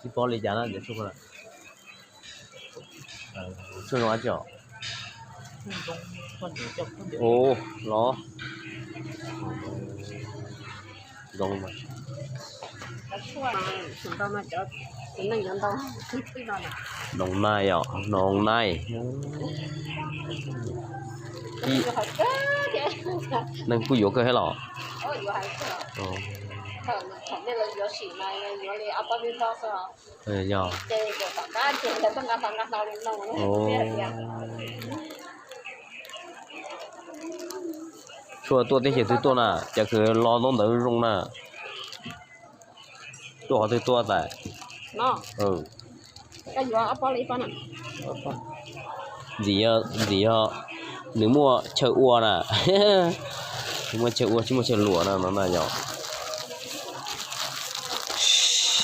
Ib pob li cas na, tshuaj zoo dab tsi os? Ua los zoo. Noog Nais os, Noog Nais. Neeg kuj yuav kawg thiab los? Yog. Tshuaj tuaj teb chaws twg tuaj na, cas khaws lo ntaub ntawv zoo na. Tuaj qhov twg tuaj tas? Ntxim, ntxim yog nws muaj chaw ua na. Nws muaj chaw ua tsis muaj chaw luam na no na yog.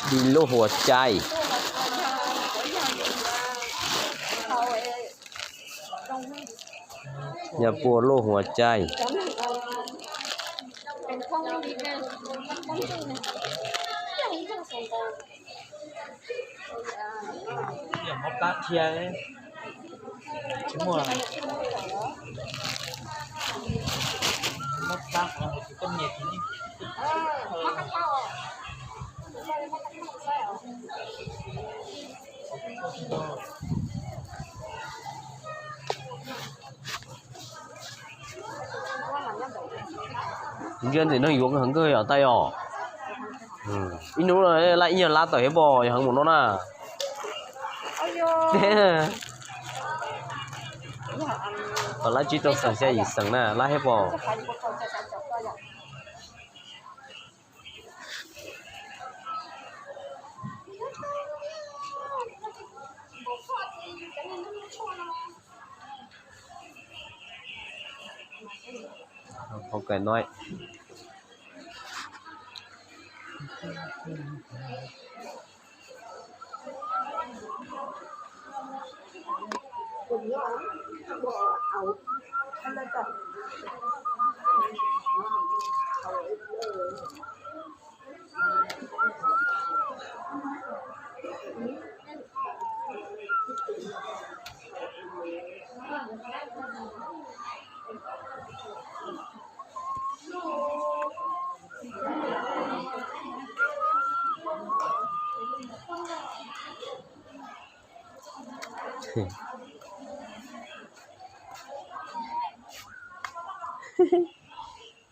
Di lub hua caij. Yog pua lub hua caij. Mov plab thiab, tsis muaj, mov plab qhov no tsis tuaj nyiam thiab. Ntsia ntxim neeg yuav heev kawg yom, tais os. Ib hnub lab ib nyuag lab tawm thiab pom yog heev mus no na. Lab tsib rau xees xya yim xees na, lab thiab pom. Hauv kais no.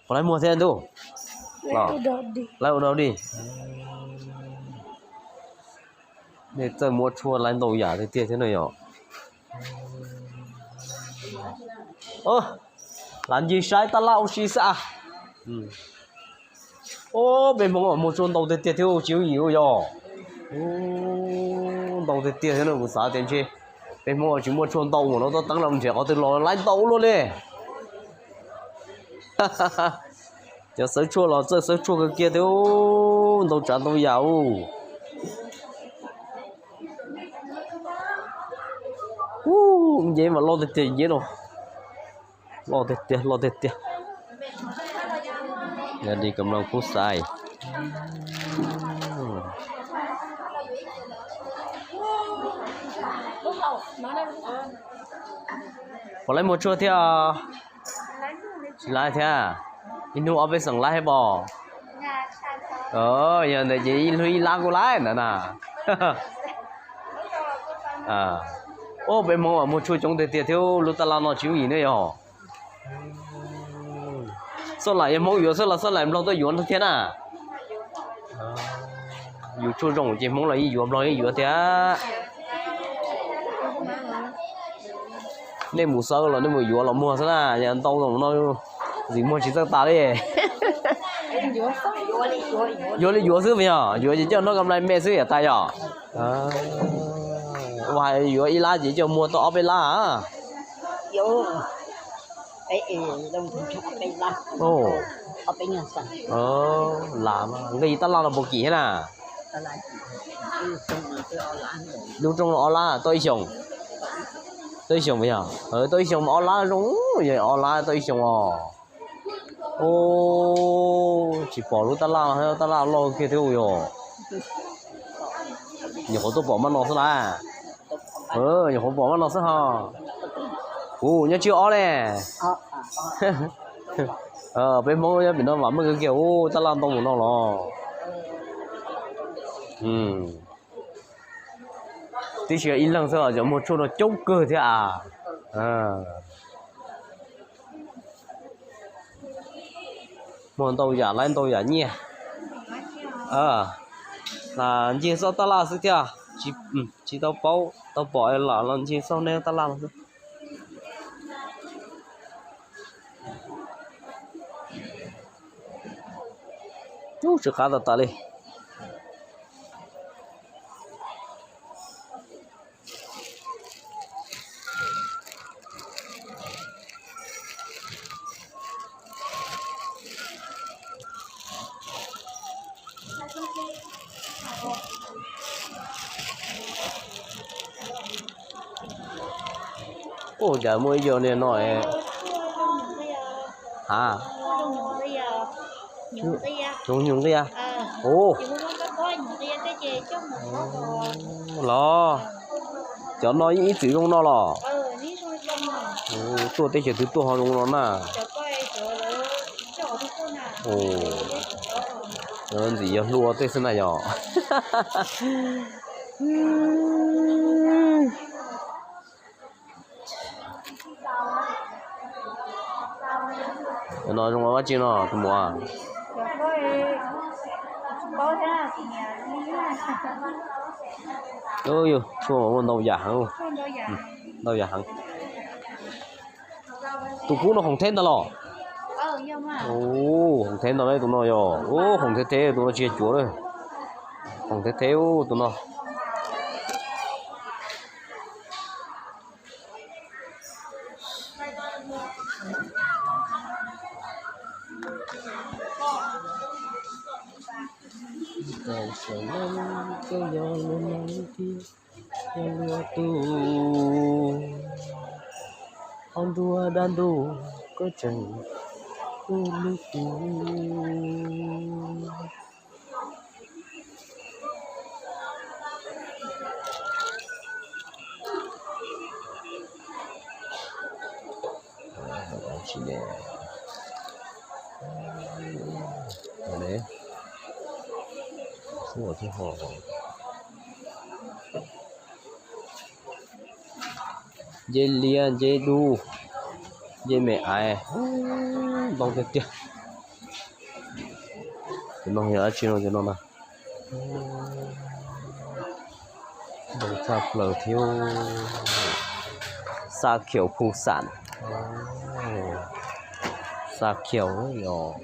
Puas laib muag thiab ntuj? Laib ua dog dig. Nej txawj muab tshuaj laib ntau yam tiag tiag thiab no yom. Lav ncig saib tab laj ua si xwb. Ob, peb Hmoob muag tshuaj ntau tiag tiag thiab tsis yooj yim yog. Ntau tiag tiag thiab no, kuv xav tias ntshe peb Hmoob tsis muaj tshuaj ntau mas no tuaj teeb los nrhiav qhov twg los laib ntau luaj li. Cov xawb tshuaj los txawj xawb tshuaj kawg kiag thiab, ntau tsav ntau yam ub. Ub, nceb mas loj tiag tiag nceb no. Loj tiag tiag, loj tiag tiag. Yog li kam mloog kuj xaiv. Puas laib muag tshuaj thiab? Tsis laib thiab. Ib hnub ob peb xeem laib thiab pom? Yog ntawd ces ib hnub ib lab kuj laib ntawd na. Ob, peb Hmoob mas muag tshuaj coob tiag tiag thiab, lub tab laj no tsis yooj yim ne yog. Xoj laim yog Hmoob yuav xwb los xoj laim Nplog tuaj yuav thiab na? Yus tshuaj zoo ces Hmoob los yeej yuav, Nplog yeej yuav thiab. Nej mus xawb los nej mus yuav los muag xwb na, yog ntau no ntxim muag tsis txawj tas li. Yuav li yuav xwb mas yog, yuav ces coj noj kam lai me xwb yam tas yog. Ua hais yuav ib lab ces coj muag tau ob peb lab. Lam nqi tab laj no puas kim thiab na? Lub rooj ob lab tau ib xyoos. Tau ib xyoos yog, tau ib xyoos mas ob lab zoo, yog ob lab tau ib xyoos os. Ub, tsis pom lub tab laj, tab laj loj kiag thiab yog. Nyuam qhuav tuaj pom maj no xwb las. Nyuam qhuav pom maj no xwb ho. Kuv nyob tsib ob ne. Peb Hmoob nyob pem no vam meej kawg kiag, ub, tab laj ntau mus no los. Tib si ib leeg xwb cov muag tshuaj no coob kawg thiab a. Muag ntau yam laib ntau yam nyiaj. Ncig xauj tab laj xwb thiab, tsis tau paub, tau pom lam los ncig xauj neb tab laj no xwb. Ub, tsis qab tas tas li. Ub, cas muaj ib co niag no es. Ha, zoo nyuj nqia. Ub, los cov no ib txwm zoo no los. Tuaj teb chaws twg tuaj ho zoo no na. Ntxim yog hlua tej xwb na yog. Cov no zoo dab tsi no tus muam? Yus tshuaj muaj ntau yam heev, ntau yam heev. Tus kub no hoom theb ntag los? Hoom theb ntag, tus no yog hoom theb theb, tus no tsis yog cuav lawm. Hoom theb theb tus no. Koj yog luag no thiab, yog luag tus, qhov ntuj dab ntuj koj tseem kuj lub tus. Nce liab nce dub, nce me aiv, ntau tiag tiag. Cov no yog dab tsi no cov no na? Ntau tshaj plaws thiab. Xa khiaum phu xam, xa khiaum yog.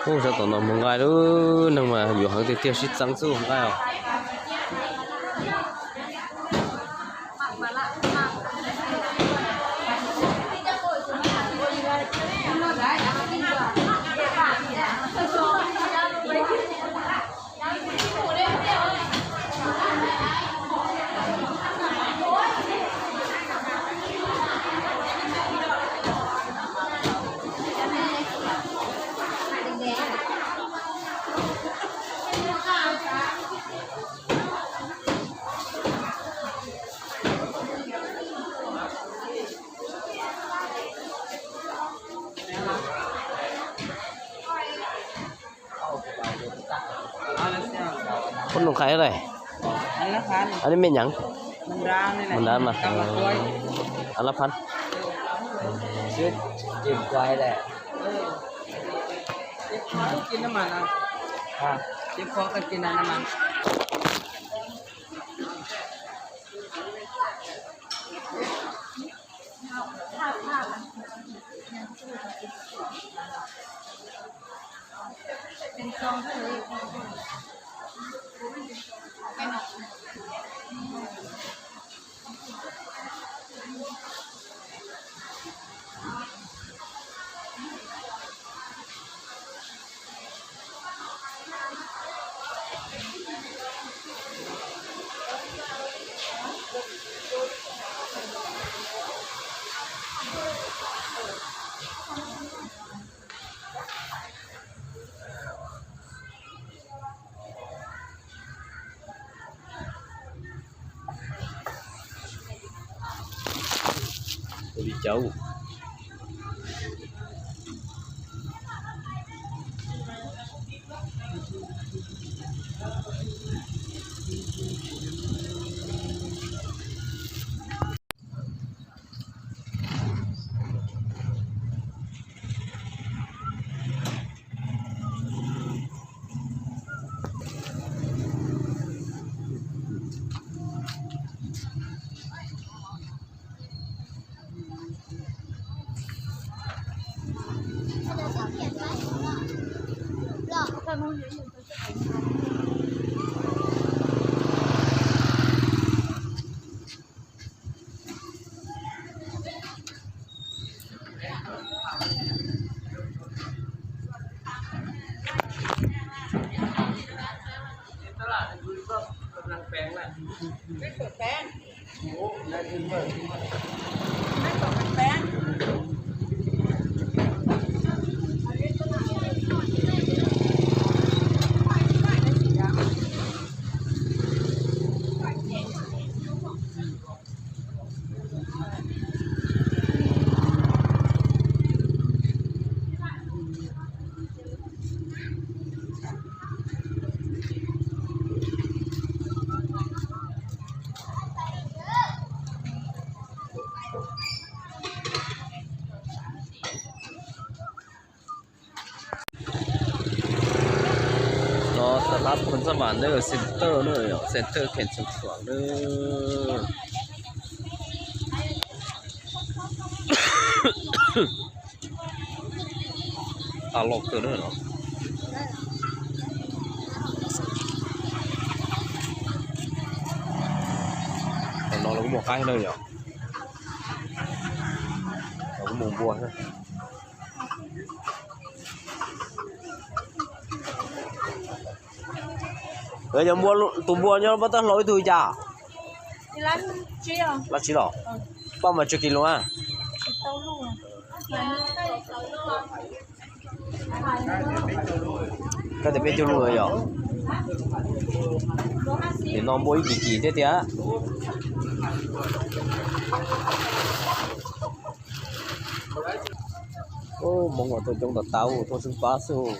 Ub, sawv tom no mus nqaij lub neeg mas yuav heev tiag tiag, sib txeeb xwb nqaij os. Noj qhov twg? Aneb mej nyav? Mos nrab mas. Anab phab. Ua li cas? No tas lab Khun Xab Vam na, center na, center Kheem Xeev Khuam na. Tau loj kawg na no. Tam no lawv kuj mus qaib na yom. Lawv kuj mus npua na. Cov npua, tus npua nyob Pab Tab Hlau ib tug li cas? Lab tsib los? Paj mas tsawg kis lus a? Koj tias peb caug lus yom? Nim no npua ib kis kis thiab tiag. Hmoob los tuaj coob tas tas, tuaj xwb pab xwb.